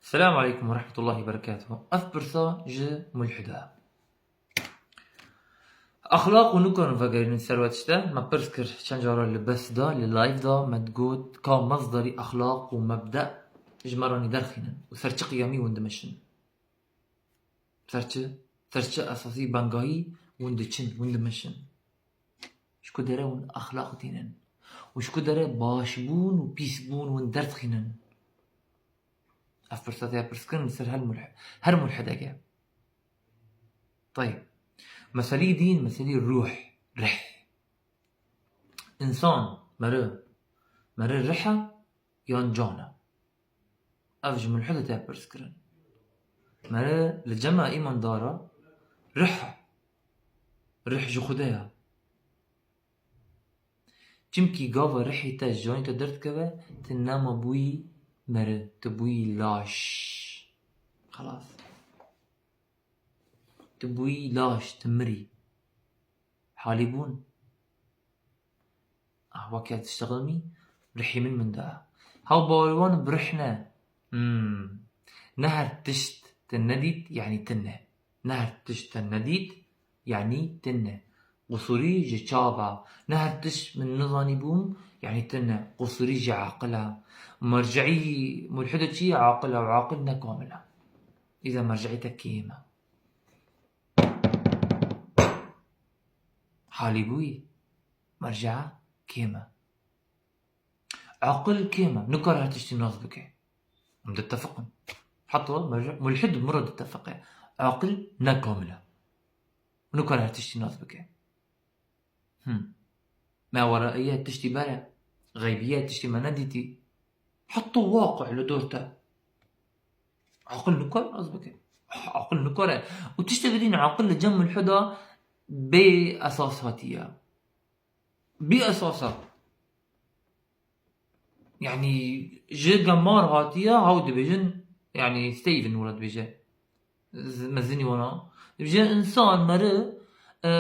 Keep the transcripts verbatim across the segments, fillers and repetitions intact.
Selamu aleykum ve rahmetullahi ve berekatuhu. Ev pirsa ji mulhida. Exlaq û nikarin vegerînin ser we tişte. Me pirs kir çend cara li bes de, li live de, me digot ka mezdarî exlaq û mebde ji me ranî derxînin û ser çi qiyamî hûn dimeşin. Ser çi? Ser çi esasî bangahî hûn diçin, hûn dimeşin? Ji ku dere hûn exlaq tînin? Û ji ku dere başbûn û pîsbûn hûn derdixînin? Ev pirsa te ya pirskirin li ser her mulh-, her mulhideke. Tayib. Meselî dîn, meselî ruh, rih. Însan, meri, meri rih e yan can e? Ev ji mulhidê te pirs kirin. Meri li cema îmandara rih e. Rih ji Xwedê ye. Çimkî gava rihê te ji canê te derdikeve, tu nema bûyî meri, tu bûyî laş. Xelas. Tu bûyî laş, tu mirî. Halî bûn. Ah, weke tiştexil mî, rihî min min da. Hew bawerî wan bi rih ne. Hmm. Ne her tişt te nedît, yanî tune. Ne her tişt te nedît, yanî tune. Qusûrî ji çav e. Ne her tişt min nizanî bûm, yanî tune. Qusûrî ji aqil e. Merceî mulhidê çi ye? Aqil e û aqil ne kamil e. Îza merceî te kêm e. Halî bûyî, mercea kêm e. Aqil kêm e, nikare her tiştî nas bike. Em ditefiqin. Heta merce-, mulhid bi min re ditefiqe. Aqil ne kamil e. Nikare her tiştî nas bike. Hmm. Me were ye tiştî bere. Xeybiye tiştî me nedîtî. Heta waqi li dor te. Aqil nikare nas bike. Aqil nikare. Û tiştekî din aqil li cem mulhida bê esas hatiye. Bê esas e. Yanî ji gemar hatiye, haw dibêjin, yanî Stephen wila dibêje. Z-, mezinî wana. Dibêje însan meri, e,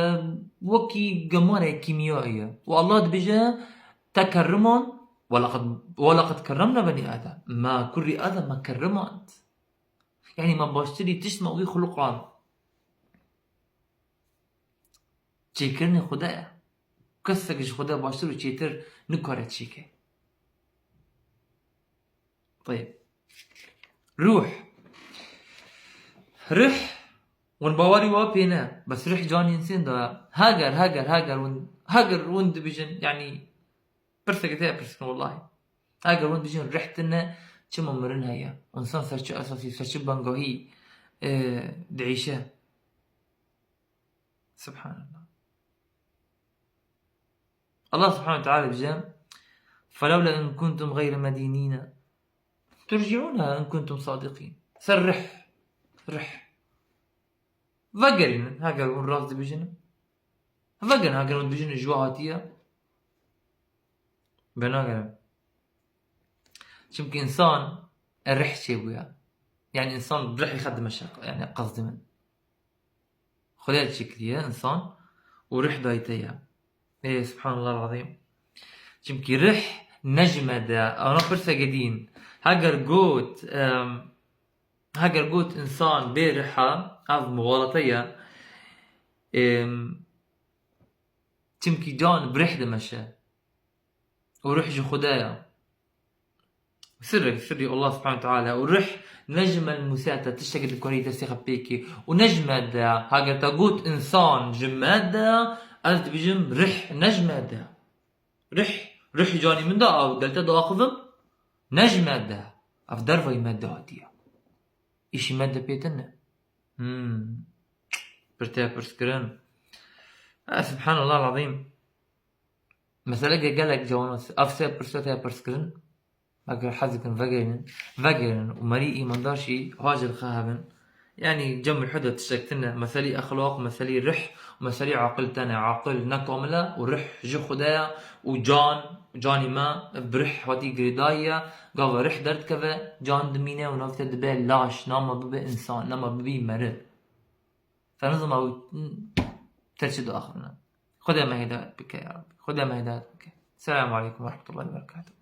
wekî gemarê kîmyayî ye. Û Allah dibêje, te kerriman, "Welaqad, welaqad kerremna benî Adem." Me kurî Adem me kerrimand. Yanî me baştirî tişt me wî xuluqand. Çêkirinê Xwedê ye. Kesek ji Xwedê baştir û çêtir nikare çêke. Tayib. Ruh. Rih, hûn bawerî wa pê ne. Bes rih canî însan da. Heger, heger, heger hûn, heger hûn dibêjin, yanî, pirseke te ya pirskin wellahî. Heger hûn dibêjin rih tune, çima mirin heye? Însan ser çi esasî, ser çi bangahî, e, diîşe? Subhanallah. Allah subhanahu ve teala dibêje, "Felewla in kuntum gayre medînîne turciûneha in kuntum sadîqîn." Ser rih. Rih. Vegerînin, heger hûn rast dibêjin. Vegerin, heger hûn dibêjin ji we hatiye. Venagerin. Çimkî însan e rih çêbûye. Yanî însan rihê xwe dimeşe, yanî qesdê min. Xwedê çêkiriye însan û rih dayî te ye. Ê, subhanallah azîm. Çimkî rih ne ji me de. Ana pirseke dîn. Heger got, em, heger got însan bê rih e, ev muxalete ye. Em, çimkî can bi rih dimeşe. Û rih ji Xwedê ye. Sirrek, sirrî Allah subhanahu teala. Û rih ne ji melmûsiyat e, tiştekî dikarî destê xwe pêkî. Û ne ji me de, heger te got însan ji me de, ez dibêjim rih ne ji me de. Rih, rih canî min de, ew gel te diaxivim, ne ji me de. Ev dervayî me de hatiye. Îşî me de pê tune. Hmm. Pir te pirs kirin. Ha, subhanallah azîm. Mesele ge-, gelek cawan e. Ev sê pirsa te pirs kirin. Eger hez dikin vegerînin, vegerînin û merî îmandar jî hacir xwe hebin. Yanî cem û hede tiştek tune. Meselî exlaq, meselî rih, meselî aqil tene. Aqil ne kamil e û rih ji Xwedê ye û can, canî me bi rih hatî girêdayî ye. Gava rih derdikeve, can dimîne û nav te dibe laş, nama bibe însan, nama bibî meriv. Te nizam ew te çi diaxivine. Xwedê me hidayet bike ya Rabbi. Xwedê me hidayet bike. Selamu aleykum ve rahmetullahi ve berekatuhu.